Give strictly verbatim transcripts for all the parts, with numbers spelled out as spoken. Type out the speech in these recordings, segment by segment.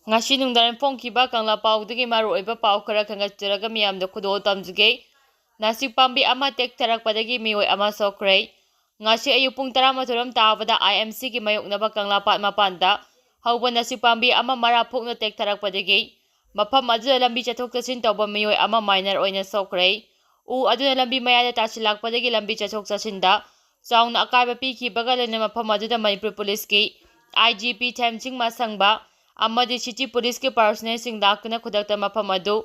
ꯉꯁꯤ ꯅꯨꯡꯗꯥꯡ ꯐꯣꯡꯈꯤꯕ ꯀꯪꯂꯥ ꯄꯥꯎꯗꯒꯤ ꯃꯔꯨꯑꯣꯏꯕ ꯄꯥꯎ ꯈꯔ ꯈꯟꯒꯠꯆꯔꯒ ꯃꯤꯌꯥꯝꯗ ꯈꯨꯗꯣꯜ ꯇꯝꯖꯒꯦ꯫ ꯅꯥꯁꯤꯛ ꯄꯥꯝꯕꯤ ꯑꯃ ꯇꯦꯛꯊꯔꯛꯄꯗꯒꯤ ꯃꯤꯑꯣꯏ ꯑꯃ ꯁꯣꯛꯈ꯭ꯔꯦ꯫ ꯉꯁꯤ ꯑꯌꯨꯛ ꯄꯨꯡ ꯇꯔꯥꯃꯥꯊꯣꯏ ꯔꯣꯝ ꯇꯥꯕꯗ ꯑꯥꯏ ꯑꯦꯝ ꯁꯤꯒꯤ ꯃꯥꯌꯣꯛꯅꯕ ꯀꯪꯂꯥ ꯄꯥꯠ ꯃꯄꯥꯟꯗ ꯍꯧꯕ ꯅꯥꯁꯤꯛ ꯄꯥꯝꯕꯤ ꯑꯃ ꯃꯔꯥ ꯐꯨꯛꯅ ꯇꯦꯛꯊꯔꯛꯄꯗꯒꯤ ꯃꯐꯝ ꯑꯗꯨꯗ ꯂꯝꯕꯤ ꯆꯠꯊꯣꯛ ꯆꯠꯁꯤꯟ ꯇꯧꯕ ꯃꯤꯑꯣꯏ ꯑꯃ ꯃꯥꯏꯅꯔ ꯑꯣꯏꯅ ꯁꯣꯛꯈ꯭ꯔꯦ꯫ ꯎ ꯑꯗꯨꯅ ꯂꯝꯕꯤ ꯃꯌꯥꯏꯗ ꯇꯥꯁꯤꯜꯂꯛꯄꯗꯒꯤ ꯂꯝꯕꯤ ꯆꯠꯊꯣꯛ ꯆꯠꯁꯤꯟꯗ ꯆꯥꯎꯅ ꯑꯀꯥꯏꯕ ꯄꯤꯈꯤꯕꯒ ꯂꯣꯏꯅꯅ ꯃꯐꯝ ꯑꯗꯨꯗ ꯃꯅꯤꯄꯨꯔ ꯄꯨꯂꯤꯁꯀꯤ ꯑꯥꯏ ꯖꯤ ꯄꯤ ꯊꯦꯝꯆꯤꯡ ꯃꯁꯪꯕ ꯑꯃꯗꯤ ꯁꯤꯇꯤ ꯄꯨꯂꯤꯁꯀꯤ ꯄꯥꯔꯁꯣꯅꯦꯜꯁꯤꯡ ꯂꯥꯛꯇꯨꯅ ꯈꯨꯗꯛꯇ ꯃꯐꯝ ꯑꯗꯨ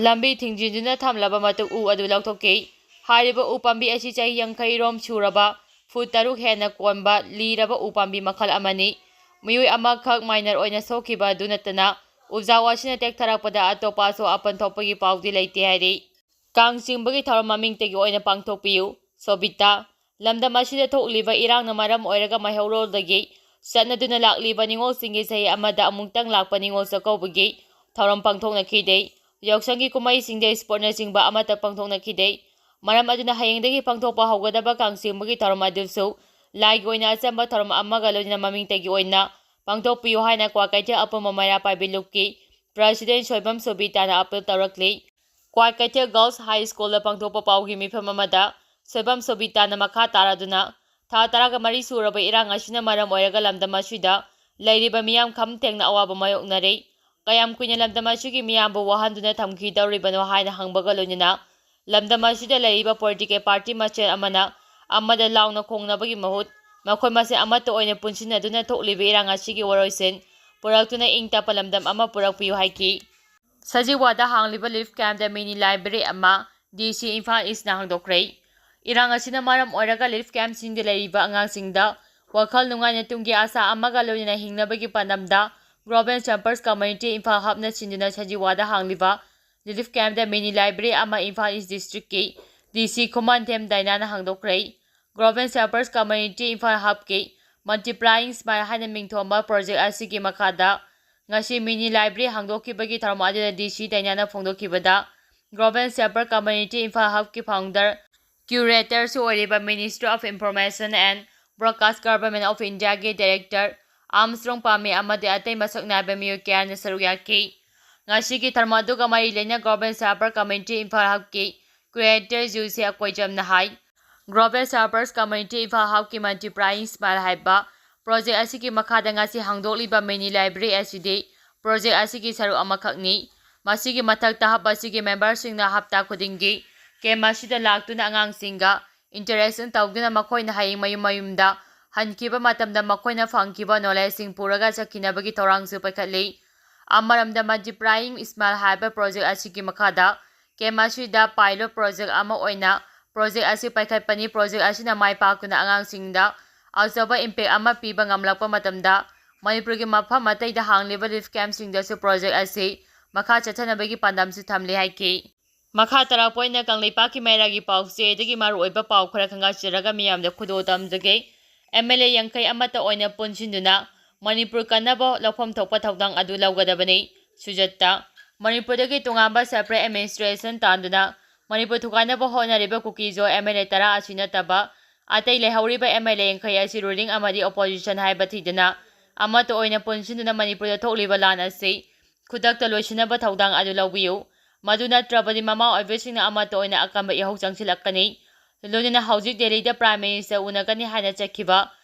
ꯂꯝꯕꯤ ꯊꯤꯡꯖꯤꯟꯗꯨꯅ ꯊꯝꯂꯕ ꯃꯇꯨꯡ ꯎ ꯑꯗꯨ ꯂꯧꯊꯣꯛꯈꯤ꯫ ꯍꯥꯏꯔꯤꯕ ꯎ ꯄꯥꯝꯕꯤ ꯑꯁꯤ ꯆꯍꯤ ꯌꯥꯡꯈꯩ ꯔꯣꯝ ꯁꯨꯔꯕ, ꯐꯨꯠ ꯇꯔꯨꯛ ꯍꯦꯟꯅ ꯀꯣꯟꯕ ꯂꯤꯔꯕ ꯎ ꯄꯥꯝꯕꯤ ꯃꯈꯜ ꯑꯃꯅꯤ꯫ ꯃꯤꯑꯣꯏ ꯑꯃꯈꯛ ꯃꯥꯏꯅꯔ ꯑꯣꯏꯅ ꯁꯣꯛꯈꯤꯕ ꯑꯗꯨ ꯅꯠꯇꯅ ꯎꯖꯥꯎ ꯑꯁꯤꯅ ꯇꯦꯛꯊꯔꯛꯄꯗ ꯑꯇꯣꯞꯄ ꯑꯁꯣꯛ ꯑꯄꯟ ꯊꯣꯛꯄꯒꯤ ꯄꯥꯎꯗꯤ ꯂꯩꯇꯦ ꯍꯥꯏꯔꯤ꯫ ꯀꯥꯡ ꯆꯤꯡꯕꯒꯤ ꯊꯧꯔꯝ ꯃꯃꯤꯡꯇꯒꯤ ꯑꯣꯏꯅ ꯄꯥꯡꯊꯣꯛꯄꯤꯌꯨ꯫ ꯁꯣꯕꯤꯇꯥ, ꯂꯝꯗꯝ ꯑꯁꯤꯗ ꯊꯣꯛꯂꯤꯕ ꯏꯔꯥꯡꯅ ꯃꯔꯝ ꯑꯣꯏꯔꯒ ꯃꯩꯍꯧꯔꯣꯜꯗꯒꯤ ꯆꯠꯅꯗꯨꯅ ꯂꯥꯛꯂꯤꯕ ꯅꯤꯉꯣꯜꯁꯤꯡꯒꯤ ꯆꯍꯤ ꯑꯃꯗ ꯑꯃꯨꯛꯇꯪ ꯂꯥꯛꯄ ꯅꯤꯉꯣꯜ ꯆꯥꯛꯀꯧꯕꯒꯤ ꯊꯧꯔꯝ ꯄꯥꯡꯊꯣꯛꯅꯈꯤꯗꯦ꯫ ꯌꯥꯎꯁꯪꯒꯤ ꯀꯨꯝꯍꯩꯁꯤꯡꯗ ꯏꯁꯄꯣꯔꯠꯅꯆꯤꯡꯕ ꯑꯃꯠꯇ ꯄꯥꯡꯊꯣꯛꯅꯈꯤꯗꯦ꯫ ꯃꯔꯝ ꯑꯗꯨꯅ ꯍꯌꯦꯡꯗꯒꯤ ꯄꯥꯡꯊꯣꯛꯄ ꯍꯧꯒꯗꯕ ꯀꯥꯡ ꯆꯤꯡꯕꯒꯤ ꯊꯧꯔꯝ ꯑꯗꯨꯁꯨ ꯂꯥꯏꯒꯤ ꯑꯣꯏꯅ ꯑꯆꯝꯕ ꯊꯧꯔꯝ ꯑꯃꯒ ꯂꯣꯏꯅꯅ ꯃꯃꯤꯡꯇꯒꯤ ꯑꯣꯏꯅ ꯄꯥꯡꯊꯣꯛꯄꯤꯌꯨ ꯍꯥꯏꯅ ꯀ꯭ꯋꯥꯀꯩꯊꯦꯜ ꯑꯄꯨꯟꯕ ꯃꯩꯔꯥ ꯄꯥꯏꯕꯤ ꯂꯨꯞꯀꯤ president Soibam ꯁꯣꯕꯤꯇꯥꯅ appeal ꯇꯧꯔꯛꯂꯤ꯫ Kwakeithel girls ꯍꯥꯏ ꯁ꯭ꯀꯨꯜꯗ ꯄꯥꯡꯊꯣꯛꯄ ꯄꯥꯎꯒꯤ ꯃꯤꯐꯝ ꯑꯃꯗ ꯁꯣꯏꯕꯝ ꯁꯣꯕꯤꯇꯥꯅ ꯃꯈꯥ ꯇꯥꯔꯗꯨꯅ, ꯊꯥ ꯇꯔꯥꯒ ꯃꯔꯤ ꯁꯨꯔꯕ ꯏꯔꯥꯡ ꯑꯁꯤꯅ ꯃꯔꯝ ꯑꯣꯏꯔꯒ ꯂꯝꯗꯝ ꯑꯁꯤꯗ ꯂꯩꯔꯤꯕ ꯃꯤꯌꯥꯝ ꯈꯝ ꯊꯦꯡꯅ ꯑꯋꯥꯕ ꯃꯥꯌꯣꯛꯅꯔꯤ꯫ ꯀꯌꯥꯝ ꯀꯨꯏꯅ ꯂꯝꯗꯝ ꯑꯁꯤꯒꯤ ꯃꯤꯌꯥꯝꯕꯨ ꯋꯥꯍꯟꯗꯨꯅ ꯊꯝꯈꯤꯗꯧꯔꯤꯕꯅꯣ ꯍꯥꯏꯅ ꯍꯪꯕꯒ ꯂꯣꯏꯅꯅ, ꯂꯝꯗꯝ ꯑꯁꯤꯗ ꯂꯩꯔꯤꯕ ꯄꯣꯂꯤꯇꯤꯀꯦꯜ ꯄꯥꯔꯇꯤ ꯃꯁꯦꯜ ꯑꯃꯅ ꯑꯃꯗ ꯂꯥꯎꯅ ꯈꯣꯡꯅꯕꯒꯤ ꯃꯍꯨꯠ, ꯃꯈꯣꯏ ꯃꯁꯦꯜ ꯑꯃꯠꯇ ꯑꯣꯏꯅ ꯄꯨꯟꯁꯤꯟꯅꯗꯨꯅ ꯊꯣꯛꯂꯤꯕ ꯏꯔꯥꯡ ꯑꯁꯤꯒꯤ ꯋꯥꯔꯣꯏꯁꯤꯟ ꯄꯨꯔꯛꯇꯨꯅ ꯏꯪ ꯇꯞꯄ ꯂꯝꯗꯝ ꯑꯃ ꯄꯨꯔꯛꯄꯤꯌꯨ ꯍꯥꯏꯈꯤ꯫ ꯁꯖꯤꯋꯥꯗ ꯍꯥꯡꯂꯤꯕ ꯂꯤꯂꯤꯐ ꯀꯦꯝꯞꯇ ꯃꯤꯅꯤ ꯂꯥꯏꯕ꯭ꯔꯦꯔꯤ ꯑꯃ ꯗꯤ ꯁꯤ ꯏꯝꯐꯥꯜ ꯏꯁꯅ ꯍꯥꯡꯗꯣꯛꯈ꯭ꯔꯦ꯫ ꯏꯔꯥꯡ ꯑꯁꯤꯅ ꯃꯔꯝ ꯑꯣꯏꯔꯒ ꯂꯤꯂꯤꯐ ꯀꯦꯝꯞꯁꯤꯡꯗ ꯂꯩꯔꯤꯕ ꯑꯉꯥꯡꯁꯤꯡꯗ ꯋꯥꯈꯜ ꯅꯨꯡꯉꯥꯏꯅ ꯇꯨꯡꯒꯤ ꯑꯁꯥ ꯑꯃꯒ ꯂꯣꯏꯅꯅ ꯍꯤꯡꯅꯕꯒꯤ ꯄꯥꯟꯗꯝꯗ ꯒ꯭ꯂꯣꯕꯦꯜ ꯁꯦꯜꯄꯔꯁ ꯀꯝꯃ꯭ꯌꯨꯅꯤꯇꯤ ꯏꯝꯐꯥꯜ ꯍꯕꯅ ꯁꯤꯟꯗꯨꯅ ꯁꯖꯤꯋꯥꯗ ꯍꯥꯡꯂꯤꯕ ꯂꯤꯂꯤꯐ ꯀꯦꯝꯞꯇ ꯃꯤꯅꯤ ꯂꯥꯏꯕ꯭ꯔꯦꯔꯤ ꯑꯃ ꯏꯝꯐꯥꯜ ꯏꯁ ꯗꯤꯁꯇ꯭ꯔꯤꯛꯀꯤ ꯗꯤ ꯁꯤ ꯈꯨꯃꯟꯊꯦꯝ ꯗꯥꯏꯅꯥꯅ ꯍꯥꯡꯗꯣꯛꯈ꯭ꯔꯦ꯫ ꯒ꯭ꯂꯣꯕꯦꯜ ꯁꯦꯜꯄꯔꯁ ꯀꯝꯃ꯭ꯌꯨꯅꯤꯇꯤ ꯏꯝꯐꯥꯜ ꯍꯕꯀꯤ ꯃꯜꯇꯤꯄ꯭ꯂꯥꯏꯌꯤꯡ ꯁ꯭ꯃꯥꯏꯜ ꯍꯥꯏꯅ ꯃꯤꯡꯊꯣꯟꯕ ꯄ꯭ꯔꯣꯖꯦꯛ ꯑꯁꯤꯒꯤ ꯃꯈꯥꯗ ꯉꯁꯤ ꯃꯤꯅꯤ ꯂꯥꯏꯕ꯭ꯔꯦꯔꯤ ꯍꯥꯡꯗꯣꯛꯈꯤꯕꯒꯤ ꯊꯧꯔꯝ ꯑꯗꯨꯗ ꯗꯤ ꯁꯤ ꯗꯥꯏꯅꯥꯅ ꯐꯣꯡꯗꯣꯛꯈꯤꯕꯗ, ꯒ꯭ꯂꯣꯕꯦꯜ ꯁꯦꯜꯄꯔ ꯀꯝꯃ꯭ꯌꯨꯅꯤꯇꯤ ꯏꯝꯐꯥꯜ ꯍꯕꯀꯤ ꯐꯥꯎꯟꯗꯔ, ꯀ꯭ꯌꯨꯔꯦꯇꯔꯁꯨ ꯑꯣꯏꯔꯤꯕ Ministry of Information and Broadcast, Government of Indiaꯒꯤ ꯗꯥꯏꯔꯦꯛꯇꯔ ꯑꯥꯔꯝꯁꯇ꯭ꯔꯣꯡ ꯄꯥꯝꯃꯤ ꯑꯃꯗꯤ ꯑꯇꯩ ꯃꯁꯛ ꯅꯥꯏꯕ ꯃꯤꯑꯣꯏ ꯀꯌꯥꯅ ꯁꯔꯨꯛ ꯌꯥꯈꯤ꯫ ꯉꯁꯤꯒꯤ ꯊꯧꯔꯝ ꯑꯗꯨꯒ ꯃꯔꯤ ꯂꯩꯅ Global Sharper Committee ꯏꯝꯐꯥꯜ ꯍꯕꯀꯤ ꯀ꯭ꯔꯤꯌꯦꯇꯔ ꯖꯨꯁꯤ ꯑꯀꯣꯏꯖꯝꯅ ꯍꯥꯏ, Global Sharpers Committee ꯏꯝꯐꯥꯜ ꯍꯕꯀꯤ ꯃꯟꯇ꯭ꯔꯤ ꯄ꯭ꯔꯥꯏꯝ ꯏꯁꯃꯥꯏꯜ ꯍꯥꯏꯕ ꯄ꯭ꯔꯣꯖꯦꯛ ꯑꯁꯤꯒꯤ ꯃꯈꯥꯗ ꯉꯁꯤ ꯍꯥꯡꯗꯣꯛꯂꯤꯕ ꯃꯤꯅꯤ ꯂꯥꯏꯕ꯭ꯔꯦꯔꯤ ꯑꯁꯤꯗꯤ ꯄ꯭ꯔꯣꯖꯦꯛ ꯑꯁꯤꯒꯤ ꯁꯔꯨꯛ ꯑꯃꯈꯛꯅꯤ꯫ ꯃꯁꯤꯒꯤ ꯃꯊꯛꯇ ꯍꯕ ꯑꯁꯤꯒꯤ ꯃꯦꯝꯕꯔꯁꯤꯡꯅ ꯍꯞꯇꯥ ꯈꯨꯗꯤꯡꯒꯤ ꯀꯦꯝꯞ ꯑꯁꯤꯗ ꯂꯥꯛꯇꯨꯅ ꯑꯉꯥꯡꯁꯤꯡꯒ ꯏꯟꯇꯔꯦꯛꯁꯟ ꯇꯧꯗꯨꯅ ꯃꯈꯣꯏꯅ ꯍꯌꯦꯡ ꯃꯌꯨꯝ ꯃꯌꯨꯝꯗ ꯍꯟꯈꯤꯕ ꯃꯇꯝꯗ ꯃꯈꯣꯏꯅ ꯐꯪꯈꯤꯕ ꯅꯣꯂꯦꯖꯁꯤꯡ ꯄꯨꯔꯒ ꯆꯠꯈꯤꯅꯕꯒꯤ ꯊꯧꯔꯥꯡꯁꯨ ꯄꯥꯏꯈꯠꯂꯤ꯫ ꯑꯃꯔꯣꯝꯗ ꯃꯟꯇ꯭ꯔꯤ ꯄ꯭ꯔꯥꯏꯝ ꯏꯁꯃꯥꯏꯜ ꯍꯥꯏꯕ ꯄ꯭ꯔꯣꯖꯦꯛ ꯑꯁꯤꯒꯤ ꯃꯈꯥꯗ ꯀꯦꯝꯞ ꯑꯁꯤꯗ ꯄꯥꯏꯂꯣꯠ ꯄ꯭ꯔꯣꯖꯦꯛ ꯑꯃ ꯑꯣꯏꯅ ꯄ꯭ꯔꯣꯖꯦꯛ ꯑꯁꯤ ꯄꯥꯏꯈꯠꯄꯅꯤ꯫ ꯄ꯭ꯔꯣꯖꯦꯛ ꯑꯁꯤꯅ ꯃꯥꯏ ꯄꯥꯛꯇꯨꯅ ꯑꯉꯥꯡꯁꯤꯡꯗ ꯑꯆꯧꯕ ꯏꯝꯄꯦꯛ ꯑꯃ ꯄꯤꯕ ꯉꯝꯂꯛꯄ ꯃꯇꯝꯗ ꯃꯅꯤꯄꯨꯔꯒꯤ ꯃꯐꯝ ꯑꯇꯩꯗ ꯍꯥꯡꯂꯤꯕ ꯔꯤꯂꯤꯐ ꯀꯦꯝꯞꯁꯤꯡꯗꯁꯨ ꯄ꯭ꯔꯣꯖꯦꯛ ꯑꯁꯤ ꯃꯈꯥ ꯆꯠꯊꯅꯕꯒꯤ ꯄꯥꯟꯗꯝꯁꯨ ꯊꯝꯂꯤ ꯍꯥꯏꯈꯤ꯫ ꯃꯈꯥ ꯇꯥꯔꯛꯄ ꯑꯣꯏꯅ ꯀꯪꯂꯩꯄꯥꯛꯀꯤ ꯃꯩꯔꯥꯒꯤ ꯄꯥꯎꯆꯦꯗꯒꯤ ꯃꯔꯨꯑꯣꯏꯕ ꯄꯥꯎ ꯈꯔ ꯈꯪꯒꯠꯆꯔꯒ ꯃꯤꯌꯥꯝꯗ ꯈꯨꯗꯣꯜ ꯇꯝꯖꯒꯦ꯫ ꯑꯦꯝ ꯑꯦꯜ ꯑꯦ ꯌꯥꯡꯈꯩ ꯑꯃꯠꯇ ꯑꯣꯏꯅ ꯄꯨꯟꯁꯤꯟꯗꯨꯅ ꯃꯅꯤꯄꯨꯔ ꯀꯟꯅꯕ ꯂꯧꯐꯝ ꯊꯣꯛꯄ ꯊꯧꯗꯥꯡ ꯑꯗꯨ ꯂꯧꯒꯗꯕꯅꯤ꯫ ꯁꯨꯖꯠꯇ, ꯃꯅꯤꯄꯨꯔꯗꯒꯤ ꯇꯣꯉꯥꯟꯕ separate administration ꯇꯥꯟꯗꯨꯅ ꯃꯅꯤꯄꯨꯔ ꯊꯨꯒꯥꯏꯅꯕ ꯍꯣꯠꯅꯔꯤꯕ ꯀꯨꯀꯤꯖꯣ ꯑꯦꯝ ꯑꯦꯜ ꯑꯦ ꯇꯔꯥ ꯑꯁꯤ ꯅꯠꯇꯕ ꯑꯇꯩ ꯂꯩꯍꯧꯔꯤꯕ ꯑꯦꯝ ꯑꯦꯜ ꯑꯦ ꯌꯥꯡꯈꯩ ꯑꯁꯤ ruling ꯑꯃꯗꯤ opposition ꯍꯥꯏꯕ ꯊꯤꯗꯅ ꯑꯃꯠꯇ ꯑꯣꯏꯅ ꯄꯨꯟꯁꯤꯟꯗꯨꯅ ꯃꯅꯤꯄꯨꯔꯗ ꯊꯣꯛꯂꯤꯕ ꯂꯥꯟ ꯑꯁꯤ ꯈꯨꯗꯛꯇ ꯂꯣꯏꯁꯤꯟꯅꯕ ꯊꯧꯗꯥꯡ ꯑꯗꯨ ꯂꯧꯕꯤꯌꯨ꯫ ꯃꯗꯨ ꯅꯠꯇ꯭ꯔꯕꯗꯤ ꯃꯃꯥ ꯑꯣꯏꯕꯁꯤꯡꯅ ꯑꯃꯠꯇ ꯑꯣꯏꯅ ꯑꯀꯟꯕ ꯏꯍꯧ ꯆꯪꯁꯤꯜꯂꯛꯀꯅꯤ꯫ ꯂꯣꯏꯅꯅ ꯍꯧꯖꯤꯛ ꯗꯦꯜꯂꯤꯗ ꯄ꯭ꯔꯥꯏꯝ ꯃꯤꯅꯤꯁꯇꯔ ꯎꯅꯒꯅꯤ ꯍꯥꯏꯅ ꯆꯠꯈꯤꯕ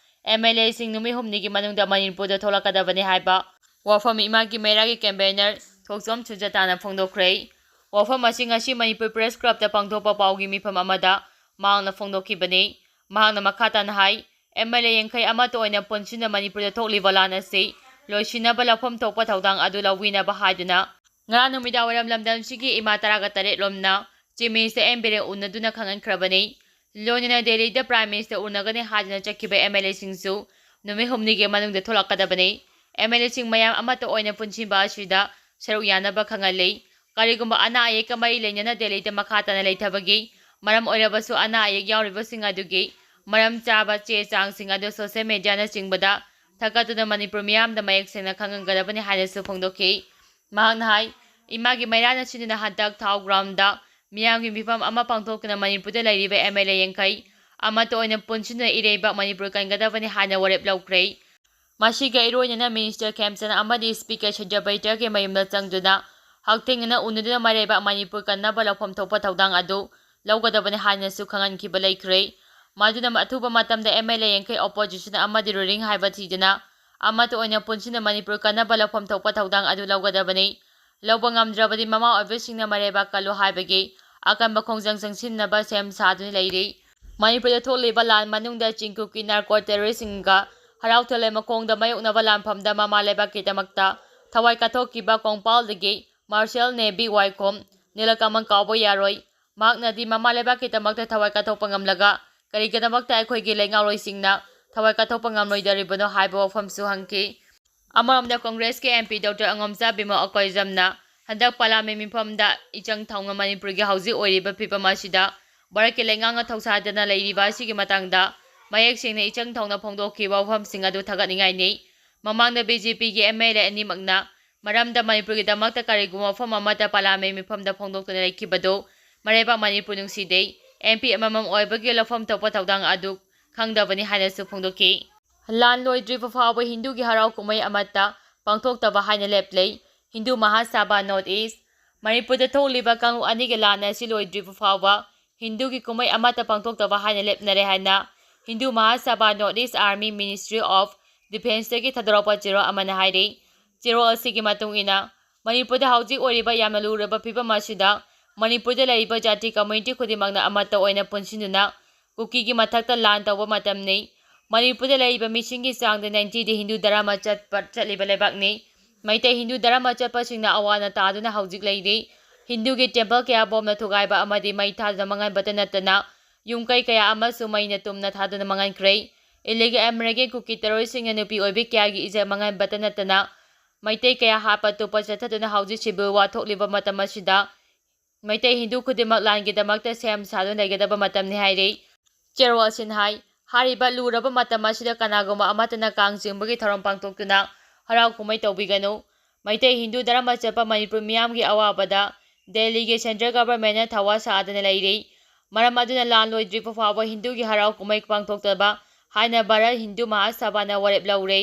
ꯑꯦꯝ ꯑꯦꯜ ꯑꯦꯁꯤꯡ ꯅꯨꯃꯤꯠ ꯍꯨꯝꯅꯤꯒꯤ ꯃꯅꯨꯡꯗ ꯃꯅꯤꯄꯨꯔꯗ ꯊꯣꯛꯂꯛꯀꯗꯕꯅꯤ ꯍꯥꯏꯕ ꯋꯥꯐꯝ ꯏꯃꯥꯒꯤ ꯃꯩꯔꯥꯒꯤ ꯀꯟꯚꯦꯅꯔ ꯊꯣꯛꯆꯣꯝ ꯁꯨꯖꯇꯥꯅ ꯐꯣꯡꯗꯣꯛꯈ꯭ꯔꯦ꯫ ꯋꯥꯐꯝ ꯑꯁꯤ ꯉꯁꯤ ꯃꯅꯤꯄꯨꯔ ꯄ꯭ꯔꯦꯁ ꯀ꯭ꯂꯕꯇ ꯄꯥꯡꯊꯣꯛꯄ ꯄꯥꯎꯒꯤ ꯃꯤꯐꯝ ꯑꯃꯗ ꯃꯍꯥꯛꯅ ꯐꯣꯡꯗꯣꯛꯈꯤꯕꯅꯤ꯫ ꯃꯍꯥꯛꯅ ꯃꯈꯥ ꯇꯥꯅ ꯍꯥꯏ, ꯑꯦꯝ ꯑꯦꯜ ꯑꯦ ꯌꯥꯡꯈꯩ ꯑꯃꯠꯇ ꯑꯣꯏꯅ ꯄꯨꯟꯁꯤꯟꯅ ꯃꯅꯤꯄꯨꯔꯗ ꯊꯣꯛꯂꯤꯕ ꯂꯥꯟ ꯑꯁꯤ ꯂꯣꯏꯁꯤꯟꯅꯕ ꯂꯧꯐꯝ ꯊꯣꯛꯄ ꯊꯧꯗꯥꯡ ꯑꯗꯨ ꯂꯧꯕꯤꯅꯕ ꯍꯥꯏꯗꯨꯅ ꯉꯔꯥꯡ ꯅꯨꯃꯤꯗꯥꯡ ꯋꯥꯏꯔꯝ ꯂꯝꯗꯝꯁꯤꯒꯤ ꯏꯃꯥ ꯇꯔꯥꯒ ꯇꯔꯦꯠ ꯂꯣꯝꯅ ꯆꯤꯐ ꯃꯤꯅꯤꯁꯇꯔ ꯑꯦꯟ ꯕꯤꯔꯦꯟ ꯎꯅꯗꯨꯅ ꯈꯪꯍꯟꯈ꯭ꯔꯕꯅꯤ꯫ ꯂꯣꯏꯅꯅ ꯗꯦꯜꯂꯤꯗ ꯄ꯭ꯔꯥꯏꯝ ꯃꯤꯅꯤꯁꯇꯔ ꯎꯅꯒꯅꯤ ꯍꯥꯏꯗꯨꯅ ꯆꯠꯈꯤꯕ ꯑꯦꯝ ꯑꯦꯜ ꯑꯦꯁꯤꯡꯁꯨ ꯅꯨꯃꯤꯠ ꯍꯨꯝꯅꯤꯒꯤ ꯃꯅꯨꯡꯗ ꯊꯣꯛꯂꯛꯀꯗꯕꯅꯤ꯫ ꯑꯦꯝ ꯑꯦꯜ ꯑꯦꯁꯤꯡ ꯃꯌꯥꯝ ꯑꯃꯠꯇ ꯑꯣꯏꯅ ꯄꯨꯟꯁꯤꯟꯕ ꯑꯁꯤꯗ ꯁꯔꯨꯛ ꯌꯥꯅꯕ ꯈꯪꯍꯜꯂꯤ꯫ ꯀꯔꯤꯒꯨꯝꯕ ꯑꯅꯥ ꯑꯌꯦꯛꯀ ꯃꯔꯤ ꯂꯩꯅꯅ ꯗꯦꯜꯂꯤꯗ ꯃꯈꯥ ꯇꯥꯅ ꯂꯩꯊꯕꯒꯤ ꯃꯔꯝ ꯑꯣꯏꯔꯕꯁꯨ ꯑꯅꯥ ꯑꯌꯦꯛ ꯌꯥꯎꯔꯤꯕꯁꯤꯡ ꯑꯗꯨꯒꯤ ꯃꯔꯝ ꯆꯥꯕ ꯆꯦ ꯆꯥꯡꯁꯤꯡ ꯑꯗꯨ ꯁꯣꯁꯤꯌꯦꯜ ꯃꯦꯗꯤꯌꯥꯅꯆꯤꯡꯕꯗ ꯊꯥꯒꯠꯇꯨꯅ ꯃꯅꯤꯄꯨꯔ ꯃꯤꯌꯥꯝꯗ ꯃꯌꯦꯛ ꯁꯦꯡꯅ ꯈꯪꯍꯟꯒꯗꯕꯅꯤ ꯍꯥꯏꯅꯁꯨ ꯐꯣꯡꯗꯣꯛꯈꯤ꯫ ꯃꯍꯥꯛꯅ ꯍꯥꯏ, ꯏꯃꯥꯒꯤ ꯃꯩꯔꯥꯅ ꯁꯤꯟꯗꯨꯅ ꯍꯟꯗꯛ ꯊꯥꯎ ꯒ꯭ꯔꯥꯎꯟꯗ ꯃꯤꯌꯥꯝꯒꯤ ꯃꯤꯐꯝ ꯑꯃ ꯄꯥꯡꯊꯣꯛꯇꯨꯅ ꯃꯅꯤꯄꯨꯔꯗ ꯂꯩꯔꯤꯕ ꯑꯦꯝ ꯑꯦꯜ ꯑꯦ ꯌꯥꯡꯈꯩ ꯑꯃꯠꯇ ꯑꯣꯏꯅ ꯄꯨꯟꯁꯤꯟꯗꯨꯅ ꯏꯔꯩꯕꯥꯛ ꯃꯅꯤꯄꯨꯔ ꯀꯟꯒꯗꯕꯅꯤ ꯍꯥꯏꯅ ꯋꯥꯔꯦꯞ ꯂꯧꯈ꯭ꯔꯦ꯫ ꯃꯁꯤꯒ ꯏꯔꯣꯏꯅꯅ Minister ꯈꯦꯝꯆꯟ ꯑꯃꯗꯤ Speaker ꯁꯇ꯭ꯌꯄ꯭ꯔꯇꯒꯤ ꯃꯌꯨꯝꯗ ꯆꯪꯗꯨꯅ ꯍꯛꯊꯦꯡꯅꯅ ꯎꯅꯗꯨꯅ ꯃꯔꯩꯕꯥꯛ ꯃꯅꯤꯄꯨꯔ ꯀꯟꯅꯕ ꯂꯧꯐꯝ ꯊꯣꯛꯄ ꯊꯧꯗꯥꯡ ꯑꯗꯨ ꯂꯧꯒꯗꯕꯅꯤ ꯍꯥꯏꯅꯁꯨ ꯈꯪꯍꯟꯈꯤꯕ ꯂꯩꯈ꯭ꯔꯦ꯫ ꯃꯗꯨꯅ ꯑꯊꯨꯕ ꯃꯇꯝꯗ MLA ꯌꯥꯡꯈꯩ opposition ꯑꯃꯗꯤ ruling ꯍꯥꯏꯕ ꯊꯤꯗꯨꯅ ꯑꯃꯠꯇ ꯑꯣꯏꯅ ꯄꯨꯟꯁꯤꯟꯅ ꯃꯅꯤꯄꯨꯔ ꯀꯟꯅꯕ ꯂꯧꯐꯝ ꯊꯣꯛꯄ ꯊꯧꯗꯥꯡ ꯑꯗꯨ ꯂꯧꯒꯗꯕꯅꯤ꯫ ꯂꯧꯕ ꯉꯝꯗ꯭ꯔꯕꯗꯤ ꯃꯃꯥ ꯑꯣꯏꯕꯁꯤꯡꯅ ꯃꯔꯩꯕꯥꯛ ꯀꯜꯂꯨ ꯍꯥꯏꯕꯒꯤ ꯑꯀꯟꯕ ꯈꯣꯡꯖꯪ ꯆꯪꯁꯤꯟꯅꯕ ꯁꯦꯝ ꯁꯥꯗꯨꯅ ꯂꯩꯔꯤ꯫ ꯃꯅꯤꯄꯨꯔꯗ ꯊꯣꯛꯂꯤꯕ ꯂꯥꯟ ꯃꯅꯨꯡꯗ ꯆꯤꯡꯀꯨꯞꯀꯤ narco terroristꯁꯤꯡꯒ ꯍꯔꯥꯎ ꯊꯣꯏꯂꯣꯏ ꯃꯈꯣꯡꯗ ꯃꯥꯌꯣꯛꯅꯕ ꯂꯥꯟꯐꯝꯗ ꯃꯃꯥ ꯂꯩꯕꯥꯛꯀꯤꯗꯃꯛꯇ ꯊꯋꯥꯏ ꯀꯠꯊꯣꯛꯈꯤꯕ ꯀꯣꯡꯄꯥꯜꯗꯒꯤ Marshal Navy ꯋꯥꯏꯈꯣꯝ ꯅꯤꯂꯀꯃꯜ ꯀꯥꯎꯕ ꯌꯥꯔꯣꯏ꯫ ꯃꯍꯥꯛꯅꯗꯤ ꯃꯃꯥ ꯂꯩꯕꯥꯛꯀꯤꯗꯃꯛꯇ ꯊꯋꯥꯏ ꯀꯠꯊꯣꯛꯄ ꯉꯝꯂꯒ ꯀꯔꯤꯒꯤꯗꯃꯛꯇ ꯑꯩꯈꯣꯏꯒꯤ ꯂꯩꯉꯥꯛꯂꯣꯏꯁꯤꯡꯅ ꯊꯋꯥꯏ ꯀꯠꯊꯣꯛꯄ ꯉꯝꯂꯣꯏꯗꯧꯔꯤꯕꯅꯣ ꯍꯥꯏꯕ ꯋꯥꯐꯝꯁꯨ ꯍꯪꯈꯤ꯫ ꯑꯃꯔꯣꯝꯗ ꯀꯣꯡꯒ꯭ꯔꯦꯁꯀꯤ MP ꯗꯣꯛꯇꯔ ꯑꯉꯣꯝꯆꯥ ꯕꯤꯃꯣꯜ ꯑꯀꯣꯏꯖꯝꯅ ꯍꯟꯗꯛ ꯄꯥꯔꯂꯥꯃꯦꯟ ꯃꯤꯐꯝꯗ ꯏꯆꯪ ꯊꯧꯅ ꯃꯅꯤꯄꯨꯔꯒꯤ ꯍꯧꯖꯤꯛ ꯑꯣꯏꯔꯤꯕ ꯐꯤꯕꯝ ꯑꯁꯤꯗ ꯚꯥꯔꯠꯀꯤ ꯂꯩꯉꯥꯛꯅ ꯊꯧꯁꯥꯗꯅ ꯂꯩꯔꯤꯕ ꯑꯁꯤꯒꯤ ꯃꯇꯥꯡꯗ ꯃꯌꯦꯛ ꯁꯦꯡꯅ ꯏꯆꯪ ꯊꯧꯅ ꯐꯣꯡꯗꯣꯛꯈꯤꯕ ꯋꯥꯐꯝꯁꯤꯡ ꯑꯗꯨ ꯊꯥꯒꯠꯅꯤꯡꯉꯥꯏꯅꯤ꯫ ꯃꯃꯥꯡꯗ BJPꯒꯤ MLA ꯑꯅꯤꯃꯛꯅ ꯃꯔꯝꯗ ꯃꯅꯤꯄꯨꯔꯒꯤꯗꯃꯛꯇ ꯀꯔꯤꯒꯨꯝꯕ ꯋꯥꯐꯝ ꯑꯃꯠꯇ ꯄꯥꯔꯂꯥꯃꯦꯟ ꯃꯤꯐꯝꯗ ꯐꯣꯡꯗꯣꯛꯇꯨꯅ ꯂꯩꯈꯤꯕꯗꯨ ꯃꯔꯩꯕꯥꯛ ꯃꯅꯤꯄꯨꯔ ꯅꯨꯡꯁꯤꯗꯦ, MP ꯑꯃꯃꯝ ꯑꯣꯏꯕꯒꯤ ꯂꯧꯐꯝ ꯊꯣꯛꯄ ꯊꯧꯗꯥꯡ ꯑꯗꯨ ꯈꯪꯗꯕꯅꯤ ꯍꯥꯏꯅꯁꯨ ꯐꯣꯡꯗꯣꯛꯈꯤ꯫ ꯂꯥꯟ ꯂꯣꯏꯗ꯭ꯔꯤꯕ ꯐꯥꯎꯕ ꯍꯤꯟꯗꯨꯒꯤ ꯍꯔꯥꯎ ꯀꯨꯝꯍꯩ ꯑꯃꯠꯇ ꯄꯥꯡꯊꯣꯛꯇꯕ ꯍꯥꯏꯅ ꯂꯦꯞꯂꯦ꯫ Hindu ꯃꯍꯥꯁꯥꯚꯥ North East꯫ ꯃꯅꯤꯄꯨꯔꯗ ꯊꯣꯛꯂꯤꯕ ꯀꯥꯡꯂꯨꯞ ꯑꯅꯤꯒꯤ ꯂꯥꯟ ꯑꯁꯤ ꯂꯣꯏꯗ꯭ꯔꯤꯕ ꯐꯥꯎꯕ ꯍꯤꯟꯗꯨꯒꯤ ꯀꯨꯝꯍꯩ ꯑꯃꯠꯇ ꯄꯥꯡꯊꯣꯛꯇꯕ ꯍꯥꯏꯅ ꯂꯦꯞꯅꯔꯦ ꯍꯥꯏꯅ Hindu ꯃꯍꯥꯁꯥꯚꯥ North East Army Ministry of Defenceꯇꯒꯤ ꯊꯥꯗꯣꯔꯛꯄ ꯆꯦꯔꯣꯜ ꯑꯃꯅ ꯍꯥꯏꯔꯤ꯫ ꯆꯦꯔꯣꯜ ꯑꯁꯤꯒꯤ ꯃꯇꯨꯡ ꯏꯟꯅ, ꯃꯅꯤꯄꯨꯔꯗ ꯍꯧꯖꯤꯛ ꯑꯣꯏꯔꯤꯕ ꯌꯥꯝꯅ ꯂꯨꯔꯕ ꯐꯤꯕꯝ ꯑꯁꯤꯗ ꯃꯅꯤꯄꯨꯔꯗ ꯂꯩꯔꯤꯕ ꯖꯥꯇꯤ community ꯈꯨꯗꯤꯡꯃꯛꯅ ꯑꯃꯠꯇ ꯑꯣꯏꯅ ꯄꯨꯟꯁꯤꯟꯗꯨꯅ ꯀꯨꯀꯤꯒꯤ ꯃꯊꯛꯇ ꯂꯥꯟ ꯇꯧꯕ ꯃꯇꯝꯅꯤ꯫ ꯃꯅꯤꯄꯨꯔꯗ ꯂꯩꯔꯤꯕ ꯃꯤꯁꯤꯡꯒꯤ ꯆꯥꯡꯗ ninetyꯗꯤ ꯍꯤꯟꯗꯨ ꯙꯔꯃ ꯆꯠꯄ, ꯆꯠꯂꯤꯕ ꯂꯩꯕꯥꯛꯅꯤ꯫ ꯃꯩꯇꯩ ꯍꯤꯟꯗꯨ ꯙꯔꯃ ꯆꯠꯄꯁꯤꯡꯅ ꯑꯋꯥꯅ ꯇꯥꯗꯨꯅ ꯍꯧꯖꯤꯛ ꯂꯩꯔꯤ꯫ ꯍꯤꯟꯗꯨꯒꯤ temple ꯀꯌꯥ ꯕꯣꯝꯅ ꯊꯨꯒꯥꯏꯕ ꯑꯃꯗꯤ ꯃꯩ ꯊꯥꯗꯨꯅ ꯃꯥꯡꯍꯟꯕꯇ ꯅꯠꯇꯅ ꯌꯨꯝ ꯀꯩ ꯀꯌꯥ ꯑꯃꯁꯨ ꯃꯩꯅ ꯇꯨꯝꯅ ꯊꯥꯗꯨꯅ ꯃꯥꯡꯍꯟꯈ꯭ꯔꯦ꯫ Illegal immigrant ꯀꯨꯀꯤ terroristꯁꯤꯡꯅ ꯅꯨꯄꯤ ꯑꯣꯏꯕꯤ ꯀꯌꯥꯒꯤ ꯏꯖꯠ ꯃꯥꯡꯍꯟꯕꯇ ꯅꯠꯇꯅ ꯃꯩꯇꯩ ꯀꯌꯥ ꯍꯥꯠꯄ ꯇꯨꯞꯄ ꯆꯠꯊꯗꯨꯅ ꯍꯧꯖꯤꯛ civil war ꯊꯣꯛꯂꯤꯕ ꯃꯇꯝ ꯑꯁꯤꯗ ꯃꯩꯇꯩ ꯍꯤꯟꯗꯨ ꯈꯨꯗꯤꯡꯃꯛ ꯂꯥꯟꯒꯤꯗꯃꯛꯇ ꯁꯦꯝ ꯁꯥꯗꯨꯅ ꯂꯩꯒꯗꯕ ꯃꯇꯝꯅꯤ ꯍꯥꯏꯔꯤ꯫ ꯆꯦꯔꯣꯜ ꯑꯁꯤꯅ ꯍꯥꯏ, ꯍꯥꯏꯔꯤꯕ ꯂꯨꯔꯕ ꯃꯇꯝ ꯑꯁꯤꯗ ꯀꯅꯥꯒꯨꯝꯕ ꯑꯃꯠꯇꯅ ꯀꯥꯡ ꯆꯤꯡꯕꯒꯤ ꯊꯧꯔꯝ ꯄꯥꯡꯊꯣꯛꯇꯨꯅ ꯍꯔꯥꯎ ꯀꯨꯝꯍꯩ ꯇꯧꯕꯤꯒꯅꯨ꯫ ꯃꯩꯇꯩ ꯍꯤꯟꯗꯨ ꯙꯔꯃ ꯆꯠꯄ ꯃꯅꯤꯄꯨꯔ ꯃꯤꯌꯥꯝꯒꯤ ꯑꯋꯥꯕꯗ ꯗꯦꯜꯂꯤꯒꯤ central governmentꯅ ꯊꯋꯥ ꯁꯥꯗꯅ ꯂꯩꯔꯤ꯫ ꯃꯔꯝ ꯑꯗꯨꯅ ꯂꯥꯟ ꯂꯣꯏꯗ꯭ꯔꯤꯕ ꯐꯥꯎꯕ ꯍꯤꯟꯗꯨꯒꯤ ꯍꯔꯥꯎ ꯀꯨꯝꯍꯩ ꯄꯥꯡꯊꯣꯛꯇꯕ ꯍꯥꯏꯅ ꯚꯥꯔꯠ ꯍꯤꯟꯗꯨ ꯃꯍꯥꯁꯚꯥꯅ ꯋꯥꯔꯦꯞ ꯂꯧꯔꯦ꯫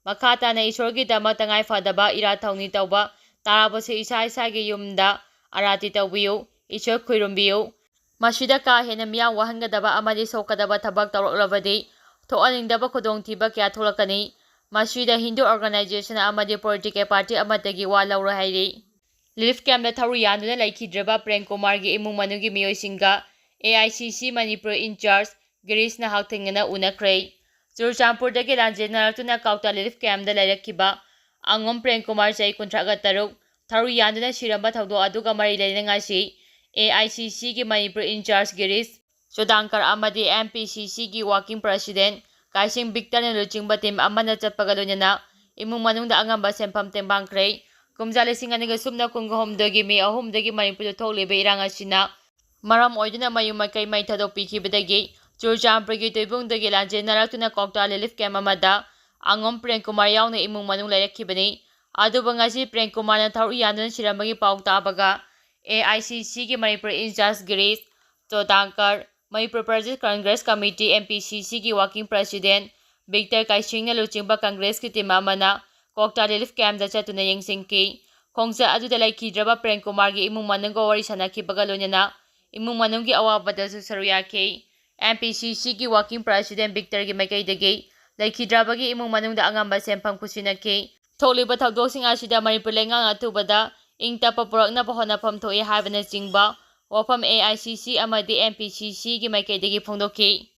ꯃꯈꯥ ꯇꯥꯅ ꯏꯁꯣꯔꯒꯤꯗꯃꯛ ꯇꯉꯥꯏ ꯐꯗꯕ ꯏꯔꯥꯠ ꯊꯧꯅꯤ ꯇꯧꯕ ꯇꯥꯔꯕꯁꯨ ꯏꯁꯥ ꯏꯁꯥꯒꯤ ꯌꯨꯝꯗ ꯑꯔꯥꯇꯤ ꯇꯧꯕꯤꯌꯨ, ꯏꯁꯣꯔ ꯈꯨꯔꯨꯝꯕꯤꯌꯨ꯫ ꯃꯁꯤꯗ ꯀꯥ ꯍꯦꯟꯅ ꯃꯤꯌꯥꯝ ꯋꯥꯍꯟꯒꯗꯕ ꯑꯃꯗꯤ ꯁꯣꯛꯀꯗꯕ ꯊꯕꯛ ꯇꯧꯔꯛꯂꯕꯗꯤ ꯊꯣꯛꯍꯟꯅꯤꯡꯗꯕ ꯈꯨꯗꯣꯡꯊꯤꯕ ꯀꯌꯥ ꯊꯣꯛꯂꯛꯀꯅꯤ꯫ ꯃꯁꯤꯗ ꯍꯤꯟꯗꯨ organization ꯑꯃꯗꯤ political party ꯑꯃꯠꯇꯒꯤ ꯋꯥ ꯂꯧꯔꯣꯏ ꯍꯥꯏꯔꯤ꯫ Relief campꯇ ꯊꯧꯔꯤ ꯌꯥꯟꯗꯨꯅ ꯂꯩꯈꯤꯗ꯭ꯔꯕ ꯄ꯭ꯔꯦꯝ ꯀꯨꯃꯥꯔꯒꯤ ꯏꯃꯨꯡ ꯃꯅꯨꯡꯒꯤ ꯃꯤꯑꯣꯏꯁꯤꯡꯒ A I C C Manipur in charge ꯒꯤꯔꯤꯁꯅ ꯍꯛꯊꯦꯡꯅꯅ ꯎꯅꯈ꯭ꯔꯦ꯫ ꯆꯨꯔꯆꯥꯟꯄꯨꯔꯗꯒꯤ ꯂꯥꯟꯖꯦꯟꯅꯔꯛꯇꯨꯅ ꯀ꯭ꯋꯥꯛꯇꯥ relief campꯇ ꯂꯩꯔꯛꯈꯤꯕ ꯑꯉꯣꯝ ꯄ꯭ꯔꯦꯝ ꯀꯨꯃꯥꯔ, ꯆꯍꯤ ꯀꯨꯟꯊ꯭ꯔꯥꯒ ꯇꯔꯨꯛ, ꯊꯧꯔꯤ ꯌꯥꯟꯗꯨꯅ ꯁꯤꯔꯝꯕ ꯊꯧꯗꯣꯛ ꯑꯗꯨꯒ ꯃꯔꯤ ꯂꯩꯅꯅ ꯉꯁꯤ A I C C ꯒꯤ ꯃꯅꯤꯄꯨꯔ in charge ꯒꯤꯔꯤꯁ ꯆꯨꯗꯥꯡꯀꯔ ꯑꯃꯗꯤ M P C C ꯒꯤ working president ꯀꯥꯏꯁꯤꯡ ꯕꯤꯛꯇꯔꯅ ꯂꯨꯆꯤꯡꯕ team ꯑꯃꯅ ꯆꯠꯄꯒ ꯂꯣꯏꯅꯅ ꯏꯃꯨꯡ ꯃꯅꯨꯡꯗ ꯑꯉꯝꯕ ꯁꯦꯟꯐꯝ ꯇꯦꯡꯕꯥꯡꯈ꯭ꯔꯦ꯫ ꯀꯨꯝꯖꯥ ꯂꯤꯁꯤꯡ ꯑꯅꯤꯒ ꯁꯨꯞꯅ ꯀꯨꯟꯍꯨꯝꯗꯣꯏꯒꯤ ꯃꯦ ꯑꯍꯨꯝꯗꯒꯤ ꯃꯅꯤꯄꯨꯔꯗ ꯊꯣꯛꯂꯤꯕ ꯏꯔꯥꯡ ꯑꯁꯤꯅ ꯃꯔꯝ ꯑꯣꯏꯗꯨꯅ ꯃꯌꯨꯝ ꯃꯀꯩ ꯃꯩ ꯊꯥꯗꯣꯛꯄꯤꯈꯤꯕꯗꯒꯤ ꯆꯨꯔꯆꯥꯟꯄꯨꯔꯒꯤ ꯇꯣꯏꯕꯨꯡꯗꯒꯤ ꯂꯥꯟꯖꯦꯟꯅꯔꯛꯇꯨꯅ ꯀ꯭ꯋꯥꯛꯇꯥ relief camp ꯑꯃꯗ ꯑꯉꯣꯝ ꯄ꯭ꯔꯦꯝ ꯀꯨꯃꯥꯔ ꯌꯥꯎꯅ ꯏꯃꯨꯡ ꯃꯅꯨꯡ ꯂꯩꯔꯛꯈꯤꯕꯅꯤ꯫ ꯑꯗꯨꯕꯨ ꯉꯁꯤ ꯄ꯭ꯔꯦꯝ ꯀꯨꯃꯥꯔꯅ ꯊꯧꯔꯤ ꯌꯥꯟꯗꯨꯅ ꯁꯤꯔꯝꯕꯒꯤ ꯄꯥꯎ ꯇꯥꯕꯒ A I C C ꯒꯤ Manipur in charge Girish Chodankar, Manipur Pradesh Congress committee, M P C C ꯒꯤ working president ꯕꯤꯛꯇꯔ ꯀꯥꯏꯁꯤꯡꯅ ꯂꯨꯆꯤꯡꯕ ꯀꯪꯒ꯭ꯔꯦꯁꯀꯤ team ꯑꯃꯅ ꯀ꯭ꯋꯥꯛꯇꯥ relief campꯇ ꯆꯠꯇꯨꯅ ꯌꯦꯡꯁꯤꯟꯈꯤ꯫ ꯈꯣꯡꯆꯠ ꯑꯗꯨꯗ ꯂꯩꯈꯤꯗ꯭ꯔꯕ ꯄ꯭ꯔꯦꯝ ꯀꯨꯃꯥꯔꯒꯤ ꯏꯃꯨꯡ ꯃꯅꯨꯡꯒ ꯋꯥꯔꯤ ꯁꯥꯅꯈꯤꯕꯒ ꯂꯣꯏꯅꯅ ꯏꯃꯨꯡ ꯃꯅꯨꯡꯒꯤ ꯑꯋꯥꯕꯗꯁꯨ ꯁꯔꯨꯛ ꯌꯥꯈꯤ꯫ M P C C ꯒꯤ working president ꯕꯤꯛꯇꯔꯒꯤ ꯃꯥꯏꯀꯩꯗꯒꯤ ꯂꯩꯈꯤꯗ꯭ꯔꯕꯒꯤ ꯏꯃꯨꯡ ꯃꯅꯨꯡꯗ ꯑꯉꯝꯕ ꯁꯦꯟꯐꯝ ꯈꯨꯠꯁꯤꯟꯅꯈꯤ꯫ ꯊꯣꯛꯂꯤꯕ ꯊꯧꯗꯣꯛꯁꯤꯡ ꯑꯁꯤꯗ ꯃꯅꯤꯄꯨꯔ ꯂꯩꯉꯥꯛꯅ ꯑꯊꯨꯕꯗ ꯏꯪ ꯇꯞꯄ ꯄꯨꯔꯛꯅꯕ ꯍꯣꯠꯅꯐꯝ ꯊꯣꯛꯏ ꯍꯥꯏꯕꯅꯆꯤꯡꯕ ꯋꯥꯐꯝ A I C C ꯑꯃꯗꯤ M P C C ꯒꯤ ꯃꯥꯏꯀꯩꯗꯒꯤ ꯐꯣꯡꯗꯣꯛꯈꯤ꯫